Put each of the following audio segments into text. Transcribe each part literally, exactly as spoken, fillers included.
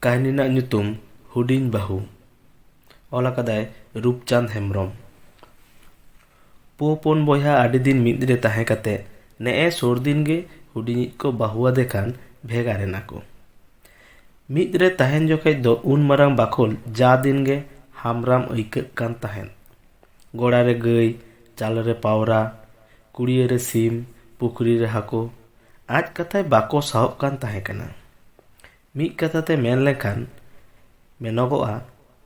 ᱠᱟᱹᱦᱱᱤ ᱨᱮᱱᱟᱜ ᱧᱩᱛᱩᱢ ᱦᱩᱰᱤᱧ ᱵᱟᱹᱦᱩ᱾ ᱚᱞ ᱟᱠᱟᱫᱟᱭ ᱨᱩᱯᱪᱟᱸᱫᱽ ᱦᱮᱢᱵᱨᱚᱢ᱾ ᱯᱩ ᱯᱩᱱ ᱵᱚᱭᱦᱟ ᱟᱹᱰᱤ ᱫᱤᱱ ᱢᱤᱫ ᱨᱮ ᱛᱟᱦᱮᱸ ᱠᱟᱛᱮ ᱱᱮᱜᱼᱮ ᱥᱩᱨ ᱫᱤᱱ ᱜᱮ ᱦᱩᱰᱤᱧᱤᱡ ᱠᱚ ᱵᱟᱹᱦᱩ ᱟᱫᱮ ᱠᱷᱟᱱ ᱵᱷᱮᱜᱟᱨ ᱮᱱᱟ ᱠᱚ᱾ ᱢᱤᱫ ᱨᱮ ᱛᱟᱦᱮᱱ ᱡᱚᱠᱷᱮᱡ ᱫᱚ ᱩᱱ ᱢᱟᱨᱟᱝ ᱵᱟᱠᱷᱳᱞ ᱡᱟ ᱫᱤᱱ ᱜᱮ ᱦᱟᱢᱨᱟᱢ ᱟᱹᱭᱠᱟᱹᱜ ᱠᱟᱱ ᱛᱟᱦᱮᱸᱫ᱾ ᱜᱚᱲᱟ ᱨᱮ ᱜᱟᱹᱭ, ᱪᱟᱞ ᱨᱮ ᱯᱟᱣᱨᱟ, ᱠᱩᱲᱤᱭᱟᱹ ᱨᱮ ᱥᱤᱢ, ᱯᱩᱠᱷᱨᱤ ᱨᱮ ᱦᱟᱹᱠᱩ, ᱟᱡ ᱠᱟᱛᱷᱟᱭ ᱵᱟᱠᱚ ᱥᱟᱦᱚᱵ ᱠᱟᱱ ᱛᱟᱦᱮᱸ ᱠᱟᱱᱟ᱾ ᱢᱤᱫ ᱠᱟᱛᱷᱟ ᱛᱮ ᱢᱮᱱ ᱞᱮᱠᱷᱟᱱ ᱢᱮᱱᱚᱜᱚᱜᱼᱟ,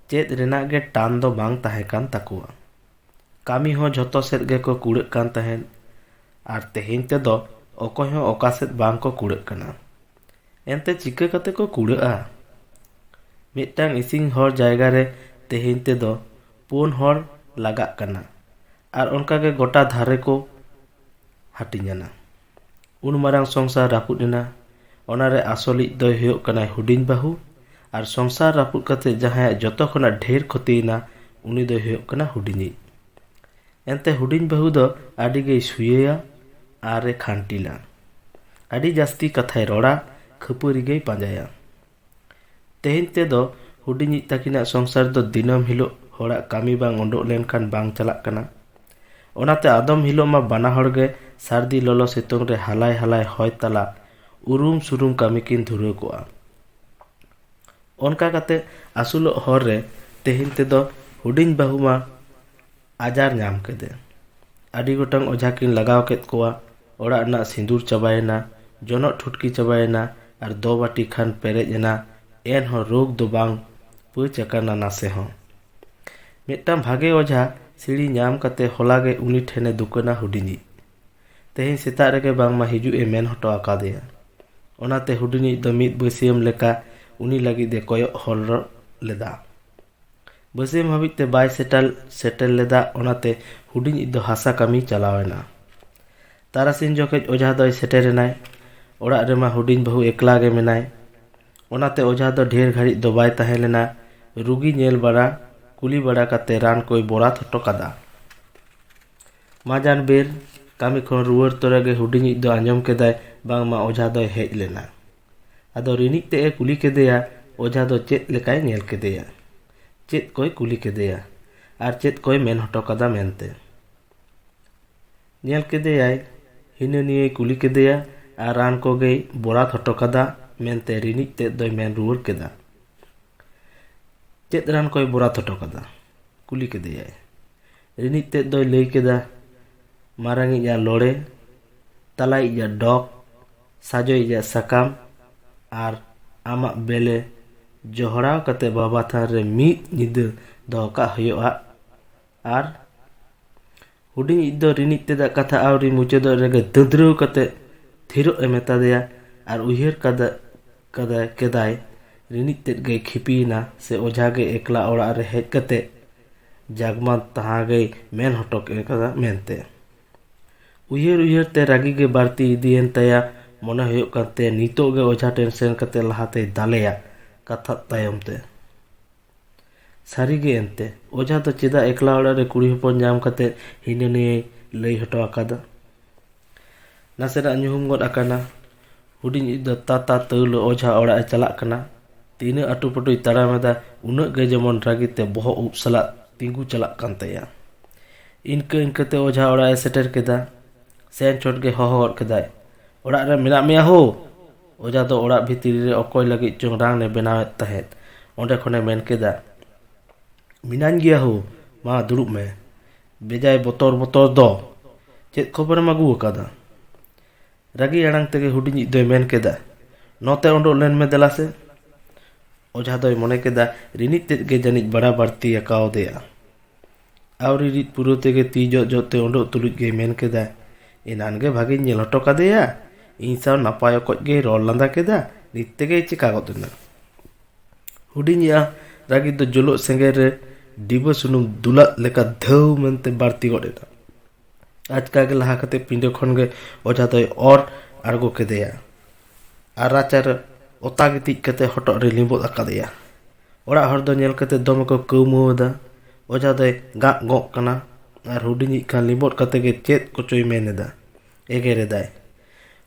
ᱪᱮᱫ ᱨᱮᱱᱟᱜ ᱜᱮ ᱴᱟᱱ ᱫᱚ ᱵᱟᱝ ᱛᱟᱦᱮᱸ ᱠᱟᱱ ᱛᱟᱠᱚᱣᱟ᱾ ᱠᱟᱹᱢᱤ ᱦᱚᱸ ᱡᱷᱚᱛᱚ ᱥᱮᱫ ᱜᱮᱠᱚ ᱠᱩᱲᱟᱹᱜ ᱠᱟᱱ ᱛᱟᱦᱮᱸᱫ᱾ ᱟᱨ ᱛᱮᱦᱮᱧ ᱛᱮᱫᱚ ᱚᱠᱚᱭ ᱦᱚᱸ ᱚᱠᱟ ᱥᱮᱫ ᱵᱟᱝ ᱠᱚ ᱠᱩᱲᱟᱹᱜ ᱠᱟᱱᱟ᱾ ᱮᱱᱛᱮ ᱪᱤᱠᱟᱹ ᱠᱟᱛᱮ ᱠᱚ ᱠᱩᱲᱟᱹᱜᱼᱟ? ᱢᱤᱫᱴᱟᱝ ᱤᱥᱤᱱ ᱦᱚᱲ ᱡᱟᱭᱜᱟ ᱨᱮ ᱛᱮᱦᱮᱧ ᱛᱮᱫᱚ ᱯᱩᱱ ᱦᱚᱲ ᱞᱟᱜᱟᱜ ᱠᱟᱱᱟ᱾ ᱟᱨ ᱚᱱᱠᱟ ᱜᱮ ᱜᱚᱴᱟ ᱫᱷᱟᱨᱮ ᱠᱚ ᱦᱟᱹᱴᱤᱧ ᱮᱱᱟ᱾ ᱩᱱ ᱢᱟᱨᱟᱝ ᱥᱚᱝᱥᱟᱨ ᱨᱟᱹᱯᱩᱫ ᱮᱱᱟ᱾ ᱚᱱᱟ ᱨᱮ ᱟᱥᱚᱞᱤᱡ ᱫᱚᱭ ᱦᱩᱭᱩᱜ ᱠᱟᱱᱟᱭ ᱦᱩᱰᱤᱧ ᱵᱟᱹᱦᱩ, ᱟᱨ ᱥᱚᱝᱥᱟᱨ ᱨᱟᱹᱯᱩᱫ ᱠᱟᱛᱮ ᱡᱟᱦᱟᱸᱭᱟᱜ ᱡᱚᱛᱚ ᱠᱷᱚᱱᱟᱜ ᱰᱷᱮᱨ ᱠᱷᱚᱛᱤᱭᱮᱱᱟ, ᱩᱱᱤ ᱫᱚᱭ ᱦᱩᱭᱩᱜ ᱠᱟᱱᱟ ᱦᱩᱰᱤᱧᱤᱡ᱾ ᱮᱱᱛᱮ ᱦᱩᱰᱤᱧ ᱵᱟᱹᱦᱩ ᱫᱚ ᱟᱹᱰᱤ ᱜᱮᱭ ᱥᱩᱭᱟᱹᱭᱟ ᱟᱨ ᱮ ᱠᱷᱟᱱᱴᱤᱞᱟ᱾ ᱟᱹᱰᱤ ᱡᱟᱹᱥᱛᱤ ᱠᱟᱛᱷᱟᱭ ᱨᱚᱲᱟ, ᱠᱷᱟᱹᱯᱟᱹᱨᱤ ᱜᱮᱭ ᱯᱟᱸᱡᱟᱭᱟ᱾ ᱛᱮᱦᱮᱧ ᱛᱮᱫᱚ ᱦᱩᱰᱤᱧᱤᱡ ᱛᱟᱹᱠᱤᱱᱟᱜ ᱥᱚᱝᱥᱟᱨ ᱫᱚ ᱫᱤᱱᱟᱹᱢ ᱦᱤᱞᱳᱜ ᱦᱚᱲᱟᱜ ᱠᱟᱹᱢᱤ ᱵᱟᱝ ᱩᱰᱩᱠ ᱞᱮᱱᱠᱷᱟᱱ ᱵᱟᱝ ᱪᱟᱞᱟᱜ ᱠᱟᱱᱟ᱾ ᱚᱱᱟᱛᱮ ᱟᱫᱚᱢ ᱦᱤᱞᱳᱜ ᱢᱟ ᱵᱟᱱᱟ ᱦᱚᱲ ᱜᱮ ᱥᱟᱹᱨᱫᱤ ᱞᱚᱞᱚ ᱥᱤᱛᱩᱝ ᱨᱮ ᱦᱟᱞᱟᱭ ᱦᱟᱞᱟᱭ ᱦᱚᱭ ᱛᱟᱞᱟ ᱩᱨᱩᱢ ᱥᱩᱨᱩᱢ ᱠᱟᱹᱢᱤ ᱠᱤᱱ ᱫᱷᱩᱨᱟᱹᱣ ᱠᱚᱜᱼᱟ᱾ ᱚᱱᱠᱟ ᱠᱟᱛᱮ ᱟᱹᱥᱩᱞᱚᱜ ᱦᱚᱨ ᱨᱮ ᱛᱮᱦᱮᱧ ᱛᱮᱫᱚ ᱦᱩᱰᱤᱧ ᱵᱟᱹᱦᱩ ᱢᱟ ᱟᱡᱟᱨ ᱧᱟᱢ ᱠᱮᱫᱮ᱾ ᱟᱹᱰᱤ ᱜᱚᱴᱟᱝ ᱚᱡᱷᱟ ᱠᱤᱱ ᱞᱟᱜᱟᱣ ᱠᱮᱫ ᱠᱚᱣᱟ᱾ ᱚᱲᱟᱜ ᱨᱮᱱᱟᱜ ᱥᱤᱸᱫᱩᱨ ᱪᱟᱵᱟᱭᱮᱱᱟ, ᱡᱚᱱᱚᱜ ᱴᱷᱩᱴᱠᱤ ᱪᱟᱵᱟᱭᱮᱱᱟ, ᱟᱨ ᱫᱚ ᱵᱟᱹᱴᱤ ᱠᱷᱟᱱ ᱯᱮᱨᱮᱡ ᱮᱱᱟ᱾ ᱮᱱᱦᱚᱸ ᱨᱳᱜᱽ ᱫᱚ ᱵᱟᱝ ᱯᱟᱹᱪ ᱟᱠᱟᱱᱟ ᱱᱟᱥᱮ ᱦᱚᱸ᱾ ᱢᱤᱫᱴᱟᱝ ᱵᱷᱟᱜᱮ ᱚᱡᱷᱟ ᱥᱤᱲᱤ ᱧᱟᱢ ᱠᱟᱛᱮ ᱦᱚᱞᱟ ᱜᱮ ᱩᱱᱤ ᱴᱷᱮᱱᱮ ᱫᱩᱠᱟᱹᱱᱟ ᱦᱩᱰᱤᱧᱤᱡ᱾ ᱛᱮᱦᱮᱧ ᱥᱮᱛᱟᱜ ᱨᱮᱜᱮ ᱵᱟᱝᱢᱟ ᱦᱤᱡᱩᱜ ᱮ ᱢᱮᱱ ᱦᱚᱴᱚ ᱟᱠᱟᱫᱮᱭᱟ᱾ ᱚᱱᱟᱛᱮ ᱦᱩᱰᱤᱧᱤᱡ ᱫᱚ ᱢᱤᱫ ᱵᱟᱹᱥᱭᱟᱹᱢ ᱞᱮᱠᱟ ᱩᱱᱤ ᱞᱟᱹᱜᱤᱫ ᱮ ᱠᱚᱭᱚᱜ ᱦᱚᱨ ᱞᱮᱫᱟ᱾ ᱵᱟᱹᱥᱭᱟᱹᱢ ᱦᱟᱹᱵᱤᱡ ᱛᱮ ᱵᱟᱭ ᱥᱮᱴᱮᱨ, ᱥᱮᱴᱮᱨ ᱞᱮᱫᱟ, ᱚᱱᱟᱛᱮ ᱦᱩᱰᱤᱧᱤᱡ ᱫᱚ ᱦᱟᱥᱟ ᱠᱟᱹᱢᱤ ᱪᱟᱞᱟᱣ ᱮᱱᱟ᱾ ᱛᱟᱨᱟᱥᱤᱧ ᱡᱚᱠᱷᱮᱡ ᱚᱡᱷᱟ ᱫᱚᱭ ᱥᱮᱴᱮᱨ ᱮᱱᱟᱭ᱾ ᱚᱲᱟᱜ ᱨᱮᱢᱟ ᱦᱩᱰᱤᱧ ᱵᱟᱹᱦᱩ ᱮᱠᱞᱟ ᱜᱮ ᱢᱮᱱᱟᱭ᱾ ᱚᱱᱟᱛᱮ ᱚᱡᱷᱟ ᱫᱚ ᱰᱷᱮᱨ ᱜᱷᱟᱹᱲᱤᱡ ᱫᱚ ᱵᱟᱭ ᱛᱟᱦᱮᱸ ᱞᱮᱱᱟ᱾ ᱨᱩᱜᱤ ᱧᱮᱞ ᱵᱟᱲᱟ, ᱠᱩᱞᱤ ᱵᱟᱲᱟ ᱠᱟᱛᱮ ᱨᱟᱱ ᱠᱚᱭ ᱵᱚᱨᱟᱫ ᱦᱚᱴᱚ ᱠᱟᱫᱟ᱾ ᱢᱟᱡᱟᱱ ᱵᱮᱨ ᱠᱟᱹᱢᱤ ᱠᱷᱚᱱ ᱨᱩᱣᱟᱹᱲ ᱛᱚᱨᱟ ᱜᱮ ᱦᱩᱰᱤᱧᱤᱡ ᱫᱚ ᱟᱸᱡᱚᱢ ᱠᱮᱫᱟᱭ ᱵᱟᱝᱢᱟ ᱚᱡᱷᱟ ᱫᱚᱭ ᱦᱮᱡ ᱞᱮᱱᱟ᱾ ᱟᱫᱚ ᱨᱤᱱᱤᱡ ᱛᱮ ᱮ ᱠᱩᱞᱤ ᱠᱮᱫᱮᱭᱟ, ᱚᱡᱷᱟ ᱫᱚ ᱪᱮᱫ ᱞᱮᱠᱟᱭ ᱧᱮᱞ ᱠᱮᱫᱮᱭᱟ, ᱪᱮᱫ ᱠᱚᱭ ᱠᱩᱞᱤ ᱠᱮᱫᱮᱭᱟ ᱟᱨ ᱪᱮᱫ ᱠᱚᱭ ᱢᱮᱱ ᱦᱚᱴᱚ ᱠᱟᱫᱟ ᱢᱮᱱᱛᱮ᱾ ᱧᱮᱞ ᱠᱮᱫᱮᱭᱟᱭ, ᱦᱤᱱᱟᱹ ᱱᱤᱭᱟᱹᱭ ᱠᱩᱞᱤ ᱠᱮᱫᱮᱭᱟ ᱟᱨ ᱨᱟᱱ ᱠᱚᱜᱮᱭ ᱵᱚᱨᱟᱛ ᱦᱚᱴᱚ ᱠᱟᱫᱟ ᱢᱮᱱᱛᱮ ᱨᱤᱱᱤᱡ ᱛᱮᱫ ᱫᱚᱭ ᱢᱮᱱ ᱨᱩᱣᱟᱹᱲ ᱠᱮᱫᱟ᱾ ᱪᱮᱫ ᱨᱟᱱ ᱠᱚᱭ ᱵᱚᱨᱟᱛ ᱦᱚᱴᱚ ᱠᱟᱫᱟ? ᱠᱩᱞᱤ ᱠᱮᱫᱮᱭᱟᱭ᱾ ᱨᱤᱱᱤᱡ ᱛᱮᱫ ᱫᱚᱭ ᱞᱟᱹᱭ ᱠᱮᱫᱟ, ᱢᱟᱨᱟᱝᱤᱡᱟᱜ ᱞᱚᱲᱮ, ᱛᱟᱞᱟᱭᱤᱡᱟᱜ ᱰᱚᱜᱽ, ᱥᱟᱡᱚᱭᱤᱡᱟᱜ ᱥᱟᱠᱟᱢ ᱟᱨ ᱟᱢᱟᱜ ᱵᱮᱞᱮ ᱡᱚᱦᱲᱟᱣ ᱠᱟᱛᱮ ᱵᱟᱵᱟ ᱛᱷᱟᱱ ᱨᱮ ᱢᱤᱫ ᱧᱤᱫᱟᱹ ᱫᱚᱦᱚ ᱠᱟᱜ ᱦᱩᱭᱩᱜᱼᱟ᱾ ᱟᱨ ᱦᱩᱰᱤᱧᱤᱡ ᱫᱚ ᱨᱤᱱᱤᱡ ᱛᱮᱫᱟᱜ ᱠᱟᱛᱷᱟ ᱟᱹᱣᱨᱤ ᱢᱩᱪᱟᱹᱫᱚᱜ ᱨᱮᱜᱮ ᱫᱟᱹᱫᱽᱨᱟᱹᱣ ᱠᱟᱛᱮ ᱛᱷᱤᱨᱚᱜ ᱮ ᱢᱮᱛᱟ ᱫᱮᱭᱟ᱾ ᱟᱨ ᱩᱭᱦᱟᱹᱨ ᱠᱟᱫᱟ, ᱠᱟᱫᱟᱭ, ᱠᱮᱫᱟᱭ, ᱨᱤᱱᱤᱡ ᱛᱮᱫ ᱜᱮᱭ ᱠᱷᱤᱯᱤᱭᱮᱱᱟ ᱥᱮ ᱚᱡᱷᱟ ᱜᱮ ᱮᱠᱞᱟ ᱚᱲᱟᱜ ᱨᱮ ᱦᱮᱡ ᱠᱟᱛᱮ ᱡᱟᱜᱽᱢᱟᱱ ᱛᱟᱦᱟᱸ ᱜᱮᱭ ᱢᱮᱱ ᱦᱚᱴᱚ ᱠᱟᱫᱟ ᱢᱮᱱᱛᱮ᱾ ᱩᱭᱦᱟᱹᱨ ᱩᱭᱦᱟᱹᱨ ᱛᱮ ᱨᱟᱹᱜᱤ ᱜᱮ ᱵᱟᱹᱲᱛᱤ ᱤᱫᱤᱭᱮᱱ ᱛᱟᱭᱟ᱾ ᱢᱚᱱᱮ ᱦᱩᱭᱩᱜ ᱠᱟᱱ ᱛᱟᱭᱟ ᱱᱤᱛᱚᱜ ᱜᱮ ᱚᱡᱷᱟ ᱴᱷᱮᱱ ᱥᱮᱱ ᱠᱟᱛᱮ ᱞᱟᱦᱟᱛᱮᱭ ᱫᱟᱞᱮᱭᱟ ᱠᱟᱛᱷᱟ ᱛᱟᱭᱚᱢ ᱛᱮ᱾ ᱥᱟᱹᱨᱤᱜᱮ ᱮᱱᱛᱮ, ᱚᱡᱷᱟ ᱫᱚ ᱪᱮᱫᱟᱜ ᱮᱠᱞᱟ ᱚᱲᱟᱜ ᱨᱮ ᱠᱩᱲᱤ ᱦᱚᱯᱚᱱ ᱧᱟᱢ ᱠᱟᱛᱮ ᱦᱤᱱᱟᱹ ᱱᱤᱭᱟᱹᱭ ᱞᱟᱹᱭ ᱦᱚᱴᱚ ᱟᱠᱟᱫᱟ? ᱱᱟᱥᱮᱱᱟᱜ ᱧᱩᱦᱩᱢ ᱜᱚᱫ ᱟᱠᱟᱱᱟ᱾ ᱦᱩᱰᱤᱧᱤᱡ ᱫᱚ ᱛᱟᱛᱟ ᱛᱟᱹᱣᱞᱟᱹ ᱚᱡᱷᱟ ᱚᱲᱟᱜ ᱮ ᱪᱟᱞᱟᱜ ᱠᱟᱱᱟ᱾ ᱛᱤᱱᱟᱹᱜ ᱟᱹᱴᱩ ᱯᱟᱹᱴᱩᱭ ᱛᱟᱲᱟᱢ ᱮᱫᱟ, ᱩᱱᱟᱹᱜ ᱜᱮ ᱡᱮᱢᱚᱱ ᱨᱟᱹᱜᱤ ᱛᱮ ᱵᱚᱦᱚᱜ ᱩᱵ ᱥᱟᱞᱟᱜ ᱛᱤᱸᱜᱩ ᱪᱟᱞᱟᱜ ᱠᱟᱱ ᱛᱟᱭᱟ᱾ ᱤᱱᱠᱟᱹ ᱤᱱᱠᱟᱹᱛᱮ ᱚᱡᱷᱟ ᱚᱲᱟᱜ ᱮ ᱥᱮᱴᱮᱨ ᱠᱮᱫᱟ᱾ ᱥᱮᱱ ᱪᱷᱚᱴ ᱜᱮ ᱦᱚᱦᱚ ᱜᱚᱫ ᱠᱮᱫᱟᱭ, "ᱚᱲᱟᱜ ᱨᱮ ᱢᱮᱱᱟᱜ ᱢᱮᱭᱟ ᱦᱳ?" ᱚᱡᱷᱟ ᱫᱚ ᱚᱲᱟᱜ ᱵᱷᱤᱛᱨᱤ ᱨᱮ ᱚᱠᱚᱭ ᱞᱟᱹᱜᱤᱫ ᱪᱚᱝ ᱨᱟᱱ ᱮ ᱵᱮᱱᱟᱣᱮᱫ ᱛᱟᱦᱮᱸᱫ᱾ ᱚᱸᱰᱮ ᱠᱷᱚᱱᱮ ᱢᱮᱱ ᱠᱮᱫᱟ, "ᱢᱮᱱᱟᱧ ᱜᱮᱭᱟ ᱦᱳ, ᱢᱟ ᱫᱩᱲᱩᱵ ᱢᱮ᱾ ᱵᱮᱡᱟᱭ ᱵᱚᱛᱚᱨ ᱵᱚᱛᱚᱨ ᱫᱚ᱾ ᱪᱮᱫ ᱠᱷᱚᱵᱚᱨᱮᱢ ᱟᱹᱜᱩ ᱟᱠᱟᱫᱟ?" ᱨᱟᱹᱜᱤ ᱟᱲᱟᱝ ᱛᱮᱜᱮ ᱦᱩᱰᱤᱧᱤᱡ ᱫᱚᱭ ᱢᱮᱱ ᱠᱮᱫᱟ, "ᱱᱚᱛᱮ ᱚᱰᱚᱜ ᱞᱮᱱ ᱢᱮ ᱫᱮᱞᱟ ᱥᱮ᱾" ᱚᱡᱷᱟ ᱫᱚᱭ ᱢᱚᱱᱮ ᱠᱮᱫᱟ, ᱨᱤᱱᱤᱡ ᱛᱮᱫ ᱜᱮ ᱡᱟᱹᱱᱤᱡ ᱵᱟᱲᱟ ᱵᱟᱹᱲᱛᱤ ᱟᱠᱟᱣᱫᱮᱭᱟ᱾ ᱟᱹᱣᱨᱤ ᱨᱤᱫ ᱯᱩᱨᱟᱹᱣ ᱛᱮᱜᱮ ᱛᱤ ᱡᱚᱜ ᱡᱚᱜ ᱛᱮ ᱚᱰᱚᱜ ᱛᱩᱞᱩᱡ ᱜᱮᱭ ᱢᱮᱱ ᱠᱮᱫᱟ, "ᱮᱱᱟᱱ ᱜᱮ ᱵᱷᱟᱜᱮᱧ ᱧᱮᱞ ᱦᱚᱴᱚ ᱠᱟᱫᱮᱭᱟ, ᱤᱧ ᱥᱟᱶ ᱱᱟᱯᱟᱭ ᱚᱠᱚᱡ ᱜᱮᱭ ᱨᱚᱲ ᱞᱟᱸᱫᱟ ᱠᱮᱫᱟ, ᱱᱤᱛ ᱛᱮᱜᱮᱭ ᱪᱮᱠᱟ ᱜᱚᱫ ᱮᱱᱟ?" ᱦᱩᱰᱤᱧᱤᱡ ᱨᱟᱹᱜᱤ ᱫᱚ ᱡᱚᱞᱚᱜ ᱥᱮᱸᱜᱮᱞ ᱨᱮ ᱰᱤᱵᱟᱹ ᱥᱩᱱᱩᱢ ᱫᱩᱞᱟᱜ ᱞᱮᱠᱟ ᱫᱷᱟᱹᱣ ᱢᱮᱱᱛᱮ ᱵᱟᱹᱲᱛᱤ ᱜᱚᱫ ᱮᱱᱟ᱾ ᱟᱪᱠᱟ ᱜᱮ ᱞᱟᱦᱟ ᱠᱟᱛᱮ ᱯᱤᱸᱰᱟᱹ ᱠᱷᱚᱱ ᱜᱮ ᱚᱡᱷᱟ ᱫᱚᱭ ᱚᱨ ᱟᱬᱜᱚ ᱠᱮᱫᱮᱭᱟ ᱟᱨ ᱨᱟᱪᱟ ᱨᱮ ᱚᱛᱟ ᱜᱤᱛᱤᱡ ᱠᱟᱛᱮ ᱦᱚᱴᱚᱜ ᱨᱮ ᱞᱤᱸᱵᱚᱫ ᱟᱠᱟᱫᱮᱭᱟ᱾ ᱚᱲᱟᱜ ᱦᱚᱲ ᱫᱚ ᱧᱮᱞ ᱠᱟᱛᱮ ᱫᱚᱢᱮ ᱠᱚ ᱠᱟᱹᱣᱢᱟᱹᱣ ᱮᱫᱟ᱾ ᱚᱡᱷᱟ ᱫᱚᱭ ᱜᱟᱜ ᱜᱚᱜ ᱠᱟᱱᱟ ᱟᱨ ᱦᱩᱰᱤᱧᱤᱡ ᱠᱷᱟᱱ ᱞᱤᱸᱵᱚᱫ ᱠᱟᱛᱮ ᱜᱮ ᱪᱮᱫ ᱠᱚᱪᱚᱭ ᱢᱮᱱ ᱮᱫᱟ, ᱮᱜᱮᱨ ᱮᱫᱟᱭ᱾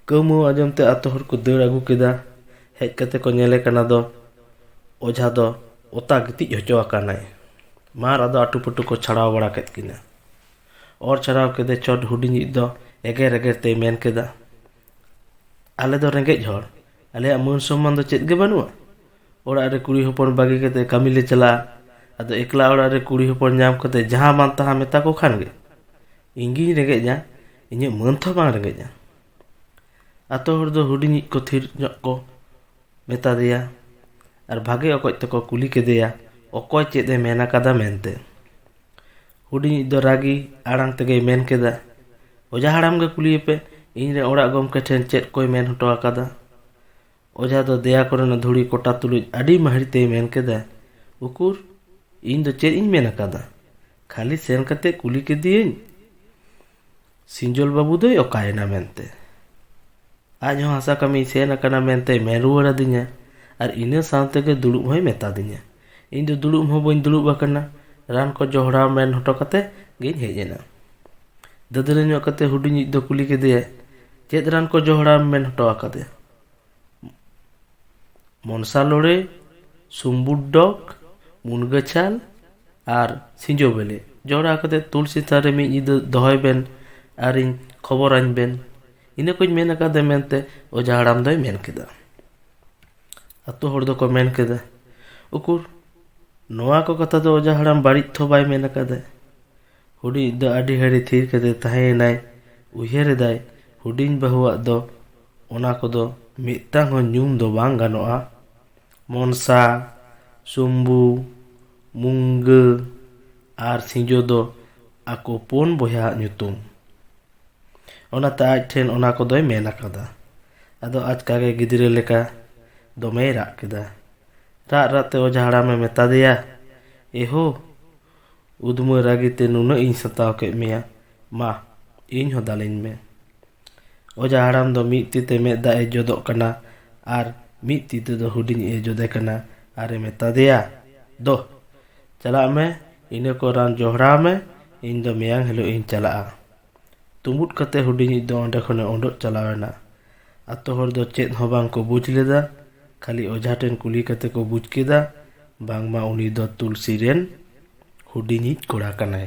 ᱠᱟᱹᱣᱢᱟᱹᱣ ᱟᱸᱡᱚᱢ ᱛᱮ ᱟᱛᱳ ᱦᱚᱲ ᱠᱚ ᱫᱟᱹᱲ ᱟᱹᱜᱩ ᱠᱮᱫᱟ᱾ ᱦᱮᱡ ᱠᱟᱛᱮ ᱠᱚ ᱧᱮᱞᱮ ᱠᱟᱱᱟ ᱫᱚ ᱚᱡᱷᱟ ᱫᱚ ᱚᱛᱟ ᱜᱤᱛᱤᱡ ᱦᱚᱪᱚ ᱟᱠᱟᱱᱟᱭ᱾ ᱢᱟᱨ ᱟᱫᱚ ᱟᱹᱴᱩ ᱯᱟᱹᱴᱩ ᱠᱚ ᱪᱷᱟᱲᱟᱣ ᱵᱟᱲᱟ ᱠᱮᱫ ᱠᱤᱱᱟ᱾ ᱚᱨ ᱪᱷᱟᱲᱟᱣ ᱠᱮᱫᱮ ᱪᱷᱚᱴ ᱦᱩᱰᱤᱧᱤᱡ ᱫᱚ ᱮᱜᱮᱨ ᱮᱜᱮᱨ ᱛᱮᱭ ᱢᱮᱱ ᱠᱮᱫᱟ, "ᱟᱞᱮ ᱫᱚ ᱨᱮᱸᱜᱮᱡ ᱦᱚᱲ, ᱟᱞᱮᱭᱟᱜ ᱢᱟᱹᱱ ᱥᱚᱢᱢᱟᱱ ᱫᱚ ᱪᱮᱫ ᱜᱮ ᱵᱟᱹᱱᱩᱜᱼᱟ᱾ ᱚᱲᱟᱜ ᱨᱮ ᱠᱩᱲᱤ ᱦᱚᱯᱚᱱ ᱵᱟᱹᱜᱤ ᱠᱟᱛᱮ ᱠᱟᱹᱢᱤ ᱞᱮ ᱪᱟᱞᱟᱜᱼᱟ, ᱟᱫᱚ ᱮᱠᱞᱟ ᱚᱲᱟᱜ ᱨᱮ ᱠᱩᱲᱤ ᱦᱚᱯᱚᱱ ᱧᱟᱢ ᱠᱟᱛᱮ ᱡᱟᱦᱟᱸ ᱢᱟᱱ ᱛᱟᱦᱟᱸ ᱢᱮᱛᱟ ᱠᱚ ᱠᱷᱟᱱ ᱜᱮ᱾ ᱤᱧ ᱜᱤᱧ ᱨᱮᱸᱜᱮᱡᱼᱟ, ᱤᱧᱟᱹᱜ ᱢᱟᱹᱱ ᱛᱷᱚ ᱵᱟᱝ ᱨᱮᱸᱜᱮᱡᱼᱟ?" ᱟᱛᱳ ᱦᱚᱲ ᱫᱚ ᱦᱩᱰᱤᱧᱤᱡ ᱠᱚ ᱛᱷᱤᱨ ᱧᱚᱜ ᱠᱚ ᱢᱮᱛᱟ ᱫᱮᱭᱟ ᱟᱨ ᱵᱷᱟᱜᱮ ᱚᱠᱚᱡ ᱛᱮᱠᱚ ᱠᱩᱞᱤ ᱠᱮᱫᱮᱭᱟ, ᱚᱠᱚᱭ ᱪᱮᱫ ᱮ ᱢᱮᱱ ᱟᱠᱟᱫᱟ ᱢᱮᱱᱛᱮ᱾ ᱦᱩᱰᱤᱧᱤᱡ ᱫᱚ ᱨᱟᱹᱜᱤ ᱟᱲᱟᱝ ᱛᱮᱜᱮᱭ ᱢᱮᱱ ᱠᱮᱫᱟ, "ᱚᱡᱷᱟ ᱦᱟᱲᱟᱢ ᱜᱮ ᱠᱩᱞᱤᱭᱮᱯᱮ, ᱤᱧ ᱨᱮᱱ ᱚᱲᱟᱜ ᱜᱚᱢᱠᱮ ᱴᱷᱮᱱ ᱪᱮᱫ ᱠᱚᱭ ᱢᱮᱱ ᱦᱚᱴᱚ ᱟᱠᱟᱫᱟ?" ᱚᱡᱷᱟ ᱫᱚ ᱫᱮᱭᱟ ᱠᱚᱨᱮᱱᱟᱜ ᱫᱷᱩᱲᱤ ᱠᱚᱴᱟ ᱛᱩᱞᱩᱡ ᱟᱹᱰᱤ ᱢᱟᱹᱦᱤᱨ ᱛᱮᱭ ᱢᱮᱱ ᱠᱮᱫᱟ, "ᱩᱠᱩᱨ, ᱤᱧ ᱫᱚ ᱪᱮᱫ ᱤᱧ ᱢᱮᱱ ᱟᱠᱟᱫᱟ? ᱠᱷᱟᱹᱞᱤ ᱥᱮᱱ ᱠᱟᱛᱮ ᱠᱩᱞᱤ ᱠᱮᱫᱮᱭᱟᱹᱧ, ᱥᱤᱧᱡᱚᱞ ᱵᱟᱹᱵᱩ ᱫᱚᱭ ᱚᱠᱟᱭᱮᱱᱟ ᱢᱮᱱᱛᱮ᱾ ᱟᱡ ᱦᱚᱸ ᱦᱟᱥᱟ ᱠᱟᱹᱢᱤᱭ ᱥᱮᱱ ᱟᱠᱟᱱᱟ ᱢᱮᱱᱛᱮᱭ ᱢᱮᱱ ᱨᱩᱣᱟᱹᱲ ᱟᱹᱫᱤᱧᱟ, ᱟᱨ ᱤᱱᱟᱹ ᱥᱟᱶ ᱛᱮᱜᱮ ᱫᱩᱲᱩᱵ ᱦᱚᱸᱭ ᱢᱮᱛᱟ ᱫᱤᱧᱟ᱾ ᱤᱧ ᱫᱚ ᱫᱩᱲᱩᱵ ᱦᱚᱸ ᱵᱟᱹᱧ ᱫᱩᱲᱩᱵ ᱟᱠᱟᱱᱟ, ᱨᱟᱱ ᱠᱚ ᱡᱚᱦᱲᱟᱣ ᱢᱮᱱ ᱦᱚᱴᱚ ᱠᱟᱛᱮ ᱜᱤᱧ ᱦᱮᱡ ᱮᱱᱟ᱾" ᱫᱟᱹᱫᱽᱨᱟᱹ ᱧᱚᱜ ᱠᱟᱛᱮ ᱦᱩᱰᱤᱧᱤᱡ ᱫᱚ ᱠᱩᱞᱤ ᱠᱮᱫᱮᱭᱟᱭ, "ᱪᱮᱫ ᱨᱟᱱ ᱠᱚ ᱡᱚᱦᱲᱟᱣ ᱢᱮᱱ ᱦᱚᱴᱚ ᱟᱠᱟᱫᱮᱭᱟ?" "ᱢᱚᱱᱥᱟ ᱞᱚᱲᱮ, ᱥᱩᱢᱵᱩᱨ ᱰᱚᱜᱽ, ᱢᱩᱱᱜᱟᱹ ᱪᱷᱟᱞ ᱟᱨ ᱥᱤᱸᱡᱚ ᱵᱮᱞᱮ ᱡᱚᱲᱟᱣ ᱠᱟᱛᱮ ᱛᱩᱞᱥᱤ ᱛᱷᱟᱱ ᱨᱮ ᱢᱤᱫ ᱧᱤᱫᱟᱹ ᱫᱚᱦᱚᱭ ᱵᱮᱱ ᱟᱨᱤᱧ ᱠᱷᱚᱵᱚᱨᱟᱹᱧ ᱵᱮᱱ, ᱤᱱᱟᱹ ᱠᱚᱧ ᱢᱮᱱ ᱟᱠᱟᱫᱟ" ᱢᱮᱱᱛᱮ ᱚᱡᱷᱟ ᱦᱟᱲᱟᱢ ᱫᱚᱭ ᱢᱮᱱ ᱠᱮᱫᱟ᱾ ᱟᱛᱳ ᱦᱚᱲ ᱫᱚᱠᱚ ᱢᱮᱱ ᱠᱮᱫᱟ, "ᱩᱠᱩᱨ, ᱱᱚᱣᱟ ᱠᱚ ᱠᱟᱛᱷᱟ ᱫᱚ ᱚᱡᱷᱟ ᱦᱟᱲᱟᱢ ᱵᱟᱹᱲᱤᱡ ᱛᱷᱚ ᱵᱟᱭ ᱢᱮᱱ ᱟᱠᱟᱫᱟ?" ᱦᱩᱰᱤᱧ ᱫᱚ ᱟᱹᱰᱤ ᱜᱷᱟᱹᱲᱤ ᱛᱷᱤᱨ ᱠᱟᱛᱮ ᱛᱟᱦᱮᱸᱭᱮᱱᱟᱭ᱾ ᱩᱭᱦᱟᱹᱨ ᱮᱫᱟᱭ, ᱦᱩᱰᱤᱧ ᱵᱟᱹᱦᱩᱣᱟᱜ ᱫᱚ ᱚᱱᱟ ᱠᱚᱫᱚ ᱢᱤᱫᱴᱟᱝ ᱦᱚᱸ ᱧᱩᱢ ᱫᱚ ᱵᱟᱝ ᱜᱟᱱᱚᱜᱼᱟ᱾ ᱢᱚᱱᱥᱟ, ᱥᱩᱢᱵᱩ, ᱢᱩᱝᱜᱟᱹ ᱟᱨ ᱥᱤᱸᱡᱚ ᱫᱚ ᱟᱠᱚ ᱯᱩᱱ ᱵᱚᱭᱦᱟᱣᱟᱜ ᱧᱩᱛᱩᱢ᱾ ᱚᱱᱟᱛᱮ ᱟᱡ ᱴᱷᱮᱱ ᱚᱱᱟ ᱠᱚᱫᱚᱭ ᱢᱮᱱ ᱟᱠᱟᱫᱟ᱾ ᱟᱫᱚ ᱟᱪᱠᱟ ᱜᱮ ᱜᱤᱫᱽᱨᱟᱹ ᱞᱮᱠᱟ ᱫᱚᱢᱮᱭ ᱨᱟᱜ ᱠᱮᱫᱟ᱾ ᱨᱟᱜ ᱨᱟᱜ ᱛᱮ ᱚᱡᱷᱟ ᱦᱟᱲᱟᱢᱮ ᱢᱮᱛᱟ ᱫᱮᱭᱟ, "ᱮᱦᱳ, ᱩᱫᱽᱢᱟᱹ ᱨᱟᱹᱜᱤ ᱛᱮ ᱱᱩᱱᱟᱹᱜ ᱤᱧ ᱥᱟᱛᱟᱣ ᱠᱮᱫ ᱢᱮᱭᱟ, ᱢᱟ, ᱤᱧ ᱦᱚᱸ ᱫᱟᱞᱤᱧ ᱢᱮ᱾" ᱚᱡᱷᱟ ᱦᱟᱲᱟᱢ ᱫᱚ ᱢᱤᱫ ᱛᱤ ᱛᱮ ᱢᱮᱫ ᱫᱟᱜ ᱮ ᱡᱚᱫᱚᱜ ᱠᱟᱱᱟ ᱟᱨ ᱢᱤᱫ ᱛᱤ ᱛᱮᱫᱚ ᱦᱩᱰᱤᱧ ᱮ ᱡᱚᱫᱮ ᱠᱟᱱᱟ ᱟᱨ ᱮ ᱢᱮᱛᱟ ᱫᱮᱭᱟ, "ᱫᱚ, ᱪᱟᱞᱟᱜ ᱢᱮ, ᱤᱱᱟᱹ ᱠᱚ ᱨᱟᱱ ᱡᱚᱦᱲᱟᱣ ᱢᱮ, ᱤᱧ ᱫᱚ ᱢᱮᱭᱟᱝ ᱦᱤᱞᱳᱜ ᱤᱧ ᱪᱟᱞᱟᱜᱼᱟ᱾" ᱛᱩᱸᱵᱩᱫ ᱠᱟᱛᱮ ᱦᱩᱰᱤᱧᱤᱡ ᱫᱚ ᱚᱸᱰᱮ ᱠᱷᱚᱱᱮ ᱚᱰᱚᱜ ᱪᱟᱞᱟᱣ ᱮᱱᱟ᱾ ᱟᱛᱳ ᱦᱚᱲ ᱫᱚ ᱪᱮᱫ ᱦᱚᱸ ᱵᱟᱝ ᱠᱚ ᱵᱩᱡᱽ ᱞᱮᱫᱟ, ᱠᱷᱟᱹᱞᱤ ᱚᱡᱷᱟ ᱴᱷᱮᱱ ᱠᱩᱞᱤ ᱠᱟᱛᱮ ᱠᱚ ᱵᱩᱡᱽ ᱠᱮᱫᱟ ᱵᱟᱝᱢᱟ ᱩᱱᱤ ᱫᱚ ᱛᱩᱞᱥᱤ ᱨᱮᱱ ᱦᱩᱰᱤᱧᱤᱡ ᱠᱚᱲᱟ ᱠᱟᱱᱟᱭ᱾